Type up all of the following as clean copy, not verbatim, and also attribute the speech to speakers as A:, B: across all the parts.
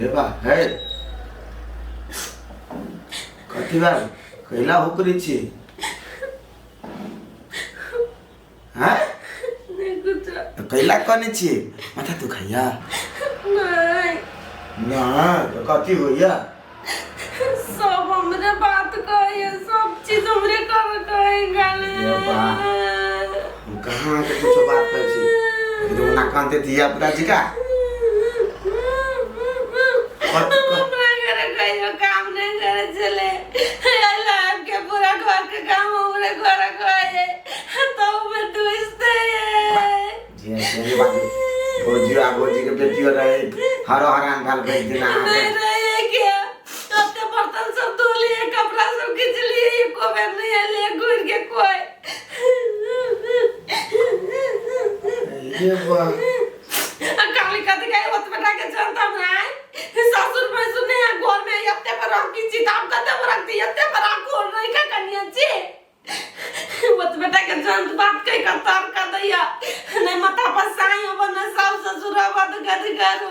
A: रे बा है कथी बात कैला हुकरी छी हैं
B: नहीं कुछ
A: तो कैला कने छी माथा दुखाइया
B: नहीं
A: ना तो कथी होइया
B: सब हमरे बात कहे सब चीज हमरे कर कहे गाले
A: ये बा। हम कहाँ के कुछो बात करै छी एकदम ओना कानते धिया पुता छी का
B: हमरा घरे कहियो काम नहीं करे चले लाभ के पूरा घर के काम हमरे घर कहे तो में दुष्ट है
A: जे से बात भौजी आ भौजी के बेटियो रहे हरो हरान भाल भेज देना
B: नहीं रहे क्या ओते बर्तन सब धो लिए कपड़ा सब खींच लिए एको बेर नहीं आले घूर के कोई
A: ये बा
B: आ काली कथी कहे ओत बेटा के जनता में आए ससुर भैंसुर नहीं है घर में एते पर रखी छी त हम कते पर रखती एते पर राखो नहीं का कनिया छी ओत बेटा के जंत बात कह के तर कर दैया नहीं माथा पर साई हो न सास ससुर हो तो कथी करो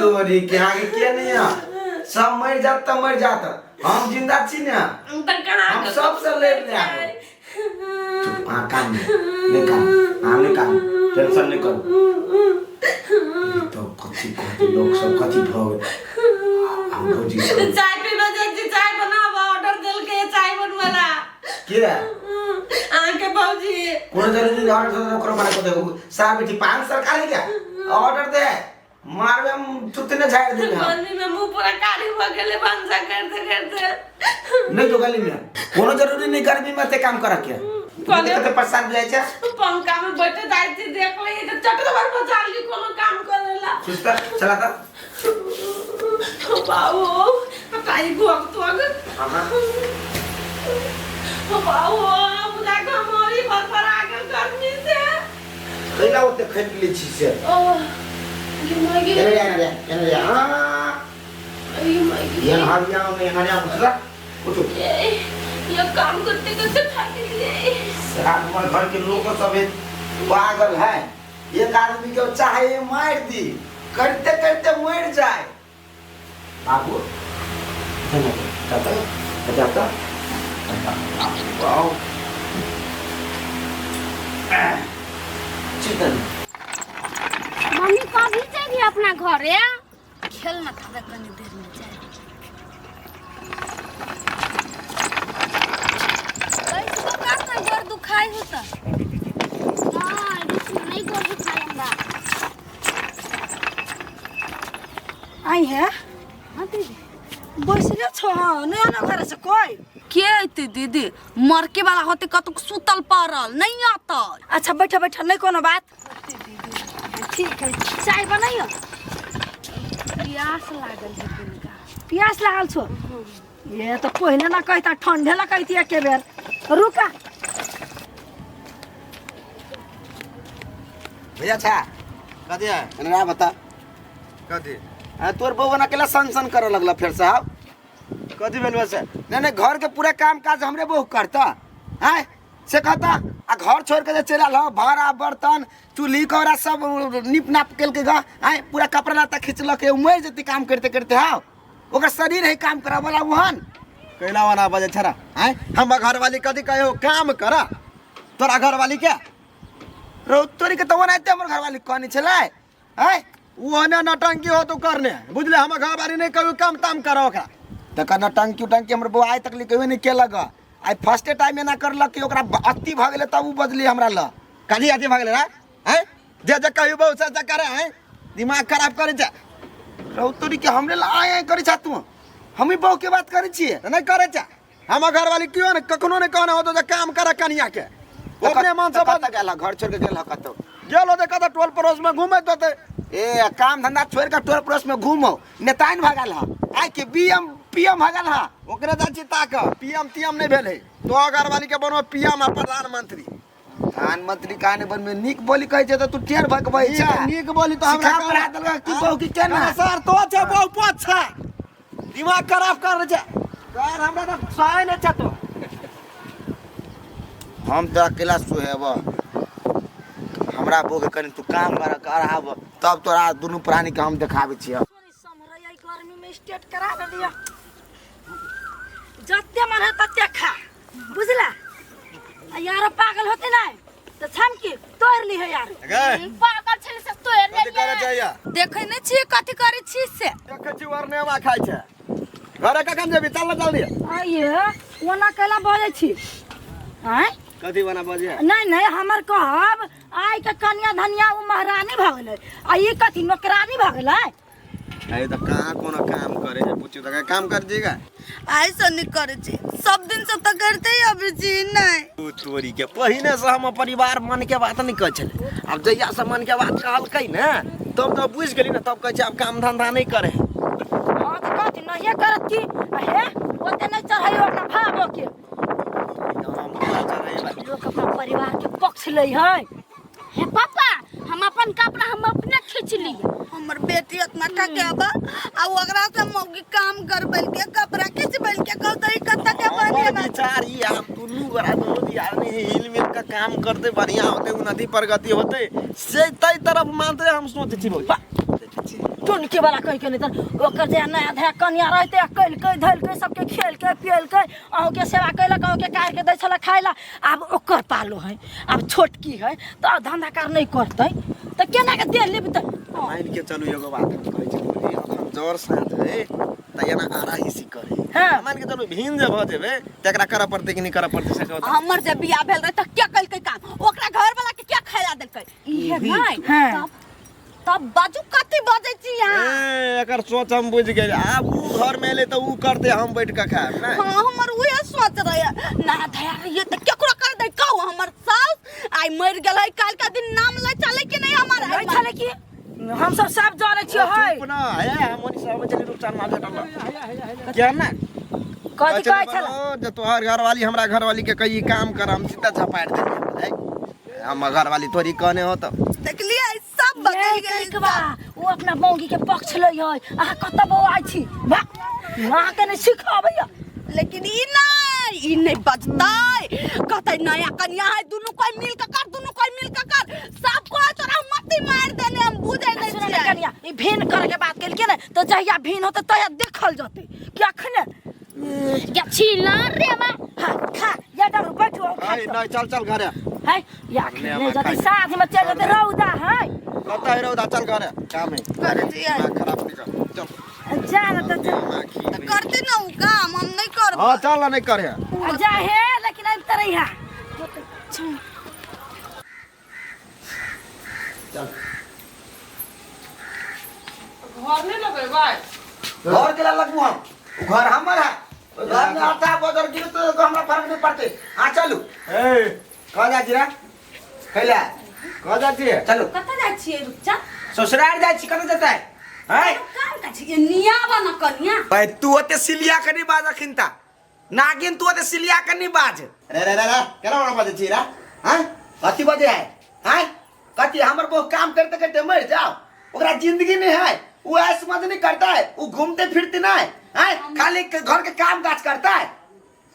A: तोरी के आगे के नहीं है सब मर जात त मर जात हम जिंदा छी ने
B: त कहाँ
A: हम सबसे लड़ ले आबो। चुप हाँ कान नहीं नहीं कान हाँ नहीं कान टेंशन नहीं करो तो कथी कहते लोग सब कथी भऽ गेल हम भौजी सब
B: चाय पीबे जाइ छी चाय बनाब ऑर्डर देलकै चाय बनबला
A: के
B: अहाँके भौजी
A: कोनो जरूरी नहीं ऑर्डर दे ओकरो मना कर दे साहब बेटी पान सरकार है क्या ऑर्डर दे मारबे हम तुतने झाड़ देबे हम
B: गर्मी में मुंह पूरा कारी भऽ गेलै भनसा करते करते
A: नहीं तो गली में कोनो जरूरी नहीं गर्मी में ते काम करे के
B: कहलियै-
A: कते परेशान भऽ जाइ छै
B: पंखा में बैठे जाइ छी देख लै तऽ चट दबर बचा ली कोनो काम करेला
A: सुस्ता चला था
B: बाबू हटाई भोग तोग
A: हाँ
B: बाबू बुझा के हमारी भर पर आ गेल गर्मी से
A: कैला ओते खैर ले छी से
B: ओ ये माय
A: एने रे एने रे एने रे हां
B: ये माय
A: ये हारिया में हारिया उठला उठो
B: ये काम करते करते थक गए
A: सारा हमारे घर के लोग सब एक पागल है एक आदमी के चाहे मार दी करते करते मर जाए बाबू जाता जाता वाओ चिकन
C: मम्मी कभी जाएगी अपना घरे खेल ना था कनी देर में जाए कैसे का का गोर दुखाई होता हां नहीं गोर दुखाई हमरा
D: आई है
C: हाँ दीदी
D: बैसले छो हाँ नहीं आना घर से कोई
C: के अयतै दीदी मरके वाला होते कतौ सुतल पड़ल नहीं आता
D: अच्छा बैठा बैठा नहीं कोनो बात
C: ठीक है चाय बनाइयो प्यास लागल है तिनका
D: प्यास लागल छो ये तो पहले ना कहता ठंडे ला कहती एके बेर रुका
A: भैया छा
E: कथी है
A: एना बता
E: कथी
A: आ, तोर बउवन अकेला सन सन करे लगला फिर साहब
E: कथी भेल से
A: नहीं नहीं घर के पूरा काम काज हमरे बहू करता हैं से कहता आ घर छोड़ के जे चलि आयल हँ भाड़ा बर्तन चूल्ही कौरा सब नीप नाप केलकै ग आँय पूरा कपड़ा लत्ता खिचलक उ मरि जेतै काम करते करते हाँ ओकर शरीर है काम करऽ वाला ओहन
E: कैला वाला बजे छरा आय हम घरवाली कथी कहे हो काम करा तोरा घरवाली के
A: रौ तोरी के तऽ ओनाहिते हमर घरवाली कहने छलै आँय
E: ओहने नौटंकी हो तू करने बुझले हमर घरवाली नहीं कभी काम ताम करा ओकरा
A: तकर नौटंकी उटंकी हमर बौआ आइ तक कहियो नहि केलक हँ। आइ फर्स्टे टाइम एना करलक कि ओकरा अति भऽ गेलै तब उ बजली हमरा लग
E: कथी अथी भऽ गेलै रे आँय जे जे कहियो बहु से से करे आँय दिमाग खराब करे छै
A: रौ तोरी के हमरे लग आइ आइ करै छा तू हमही बहू के बात करै छियै
E: तऽ नहि करे छै हमर घरवाली क्यों ने कखनो नहि कहने होतो जे काम करे कनिया के ओ अपने मन से
A: कतऽ गेल हँ? घर छोड़ के गेल हँ कतौ
E: गेल होते कतऽ टोल पड़ोस में घूमैत होते
A: ए काम धंधा छोड़ के टोल पड़ोस में घूमो नेताइन भऽ गेल हँ आइ के बी एम पी एम भऽ गेल हँ
E: ओकरे जाइ छी ताक पीएम तीएम नहि भेल है तो घरवाली के बनबो पीएम आ प्रधानमंत्री
A: प्रधानमंत्री कहाँ नहि बनबे नीक बोली कहै छै तऽ तू टेढ़ भऽ के बजै छै
E: नीक बोली तऽ हमरा
A: सिखा पढ़ा देलक कि बहू की केना
E: सर तो छै बहु पोत छै दिमाग खराब कर रहे छै सर हमरा तऽ सहे नहि छै तो
A: हम तऽ अकेला सोहेब हमरा बहू के कनि तू काम कर कराब तब तोरा दुनू प्राणी के हम देखाबै छियै।
D: स्टेट करा लेलियै। जते मन है तते खा, बुझला? आ यारो पागल होते ना तऽ छमकी तोड़ ली है यार।
E: गए
C: पागल छलै से तोड़
E: कथी करे
C: लेलियै।
E: जाइया?
B: देखै नहि छियै कथी करै छी से।
E: देखै छी वरनेवा खाइ छै। घरे कखन जेबी? चल ना जल्दी।
D: आइए ओना कैला बजै छी आँय?
E: कथी बना बजे?
D: नहीं नहीं, हमर कहब आइ के कनिया धनिया उ महारानी भऽ गेलै आ ई कथी नौकरानी भऽ गेलै?
E: अरे तऽ कहाँ कोनो काम करे है, पूछू तऽ काम कर जीगा।
B: आइ से नहि करै छी, सब दिन से तऽ करते ही अबै छी। नहि
E: तू तोरी के पहिने से हम परिवार मन के बात नहीं कहै छलै। आब जहिया से मन के बात कहलकै ने तब तऽ बुझि गेली ने, तब कहै छै आब काम धंधा नहीं करे।
D: हाँ तऽ कथी नहिए करत की? आ हे ओते नहीं चढ़ैयो अपना भावो के।
E: हम केना चढ़ेबै?
D: लोक अपना परिवार के पक्ष लै है।
C: हे पापा, हम अपन कपड़ा हम अपने खींच लिए।
B: हमर बेटी उतना के बा आ ओकरा से मौगी काम करबल के कपड़ा खिंचबल के कहतै कत के
E: हमर
B: बने।
E: विचार ई, हम दुनू गोरा दुनू दियादनी हिल मिल के काम करते बढ़िया होते, उन्नति प्रगति होते, से तै तरफ मानते हम सोचै छी बा।
D: टुनकी वाला कहि के नहीं तऽ ओकर जे नया धया कनिया रहते आ कइलकै धइलकै सबके खियलकै पियलकै, अहूँके सेवा कयलक, अहूँके काटि के दै छलै खाय ला। आब ओकर पालो है, आब छोटकी है तऽ धंधा कार नहीं करतै तऽ केना के देह लिपतै?
E: मान के चलू एगो बात हम कहै छी बोली, अखन जर साँझ है तऽ एना आरा हिसी करे।
D: हाँ।
E: मान के चलू भिन जे भऽ जेबै तऽ एकरा करऽ पड़तै कि नहि करऽ पड़तै से कहू तऽ।
B: हमर जब बियाह भेल रहे तऽ क्या कलकै काम? ओकरा घर वाला के क्या खैला देलकै इहे नहीं?
D: हाँ।
B: तब तब बाजू, कथी बजै छी यहाँ?
E: ए, एकर सोच हम बुझि गेल। आब ऊ घर में एलै तऽ ऊ करतै, हम बैठ कऽ खायब ने।
B: हाँ, हमर उहे सोच रहे। नया धया रहिए तऽ केकरो कर दे। कहू, हमर सास आइ मरि गेल है, काल्हि का दिन नाम लै चले कि नहीं हमर?
D: नहीं छलै कि हम सब सब जानै छियै है।
E: चुप ना हे, हम ओनी सब चली रुपचान माल भेटल क्या ना।
D: कथी कहै छलै?
E: जे तोहर घरवाली हमरा घरवाली के कही काम कर, हम सीधा झपाटि देलियै। हमर घरवाली थोड़ी कहने हो तऽ
B: देखलियै, सब बदलि
D: ये
B: गेल।
D: कइकबा ओ अपना मौगी के पक्ष लै है। अहाँ कतऽ बौआइ छी? वाह, अहाँके नहि सिखाबैया।
B: लेकिन ई नहीं, ई नहीं बजतै, कहतै नया कनिया है, दुनू कोई मिल के कर, दुनू कोई मिल के कर। सब कोई तोरा मत्ती मार देने, हम बुझै नहीं
D: सुन ने
B: छियै।
D: कनिया, ई भिन्न करे के बात केलकै ने तऽ जहिया भिन्न होतै तहिया देखल जतै कि अखने।
C: या छीला रे मा।
D: हाँ खा या डरू बैठू हम खा।
E: नहीं नहीं, चल चल घरे।
D: है या अखने
E: ले
D: नहीं
E: आमा
D: जतै,
E: खाइ।
D: साँझ में चल जतै, रौदा है।
E: कतऽ है रौदा? चल घरे, काम है।
B: करै छियै।
E: दिमाग खराब नहीं कर, चल।
D: जा न तऽ जा।
B: तऽ करते ना उ काम, हम नहीं करब।
E: हाँ चल ना, नहीं करे।
D: आ जा हे, लेकिन आबि तऽ रहिहा।
E: चल।
F: घर नहीं लगेबै?
A: घर के लगबू हम? उ घर हमर है। ओइ घर में आटा बदर गिर तो हमरा फर्क नहीं पड़ते। हाँ चलू।
E: ए।
A: कहाँ जाइ छी रे? कैला?
E: कहाँ जाइ छियै?
A: चलू।
B: कतऽ जाइ छियै रुपचा?
A: ससुराल जाइ छी, कतऽ जेतै हैं?
B: काम का छियै नियाबा न कनिया।
A: भाई तू ओते सिलिया के नहीं बाज अखिनता नागिन, तू ओते सिलिया के नहीं बाज। रे रे रे रे, केना बना बाजै छी रे? हैं, कथी बजे है? हैं, कथी हमर बहु काम करते करते मर जाओ? ओकरा जिंदगी नहीं है, वो ऐस मज नहीं करता है, वो घूमते फिरते नहीं है, खाली घर के काम काज करता है।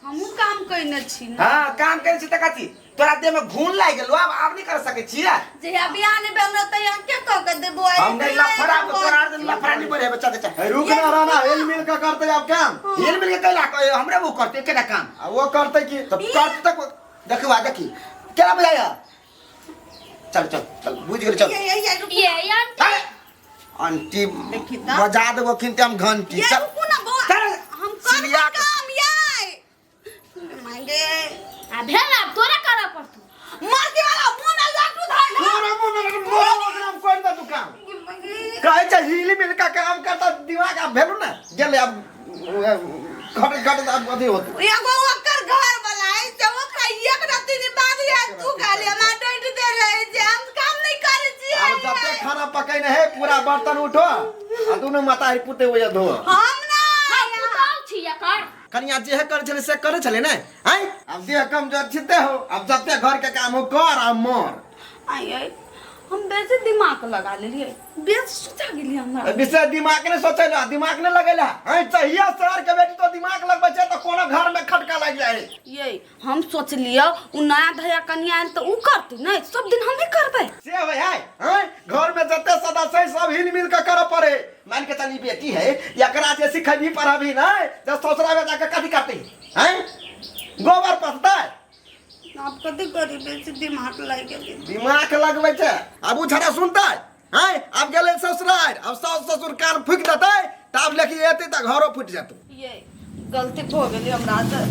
B: हमहूँ काम कयने छी ने।
A: हाँ काम करे छी तऽ कथी तोरा देह में घून लागि गेलो? आब आब नहीं कर सकै छियै।
B: जहिया बियाह नहि भेल रहै तहिया के कऽ के देबो? आइ
A: हम नहीं लफड़ा तोरा आर दिन लफड़ा नहीं बढ़े बच्चा बच्चा।
E: ए, रुक ना रहना, हिल मिल के करते आब काम।
A: हिल मिल के कैला हमरे वो करते केना काम?
E: आ वो करते की?
A: तब करते तक देखू आ देखी केना बुझाइया। चल चल चल, बुझ गेल, चल।
B: ये ये ये रुकू।
C: ये आंटी।
A: अरे, आंटी
B: देखी तऽ।
A: बजा देबो खिनते हम घंटी।
B: ये
A: चल।
B: रुकू ना बौआ।
A: चल।
B: हम करबै
A: सिलिया के-
B: काम ये मांगे।
C: आ भेल, आब तोरा करऽ पड़तौ।
B: मर्दी वाला मुंह में लाटू धर।
E: तोरा मुँह में मोरा ओकरा हम कर दे तू काम। कहै छै हिल मिल के काम करता, दिमाग आब भेलु ने गेलै, आब खट खट आब अथी होतै।
B: एगो ओकर घर वाला है से ओकरा एक राति नहीं बाद ये तू खाली हमरा डांट दे रहे छै, हम काम नहीं करे छियै।
E: आब जते खाना पकैने है पूरा बर्तन उठो आ दुनू माता पुते ओया धो।
B: हम ना
C: हम पुतहु छी एकर।
E: कनिया जे करे छलै से करे छलै ने आँय? आब देह कमजोर छिते हो, आब जते घर के काम हो कर आ मर।
B: आई आई हम बेसी दिमाग लगा लेलियै, बेसी सोचा गेलियै हमरा।
E: विशेष दिमाग नहि सोचै ला, दिमाग नहि लगैला आँय? चाहिए शहर के बेटी तो दिमाग लगबै छै तऽ कोनो घर में खटका लागि जाइ।
B: ये हम सोचलियै उ नया धया कनिया आयल तऽ उ करतै, नहि सब दिन हमही करबै।
E: से होय है आँय? घर में जते सदस्य है सब हिल मिल के करऽ पड़े। मान के चली बेटी है, एकरा जे सिखेबी पढ़ाबी नहीं जब ससुरा में जाके कथी करती हैं, गोबर पसता है।
B: आब कथी करी, बेसी दिमाग लागि गेली।
E: दिमाग लगबै छै, आब उ छड़ा सुनतै हैं? आब गेलै ससुरार, आब सास ससुर कान फूकि देतै तऽ आब लेकिन एतै तऽ घरो फूटि जेतै।
B: ये गलती भऽ गेली हमरा से।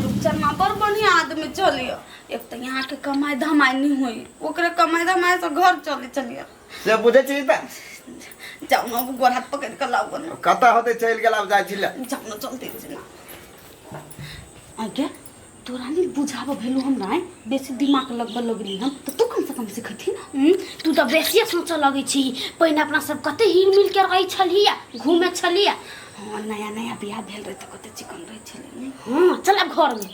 B: रूपचनमा बड़ बढ़िया आदमी चलियो, एक तऽ यहाँ के कमाई धमाई नहीं होई, ओकरे कमाई धमाई से घर चले चलियो।
E: से बुझै छी तऽ
B: जाउ ने, गोड़ हाथ पकड़ि कऽ लाउ ने।
E: कतऽ होतै, चलि गेल, आब जाइ छी ले।
B: जाउ ने, जल्दी से ना।
C: आगे तोरा नहीं बुझाबऽ भेलौ हमरा, आँय? बेसी दिमाग लगबऽ लगली हम तऽ तू कम से कम सिखैती ना। तू तऽ बेसिए सोचऽ लगै छी। पहिने अपना सब कते हिल मिल के रहै छलियै, घूमे छलियै।
B: हाँ, नया नया बियाह भेल रहै तऽ कते चिकन रहै छलै ने।
C: हाँ, चल आब घरमे।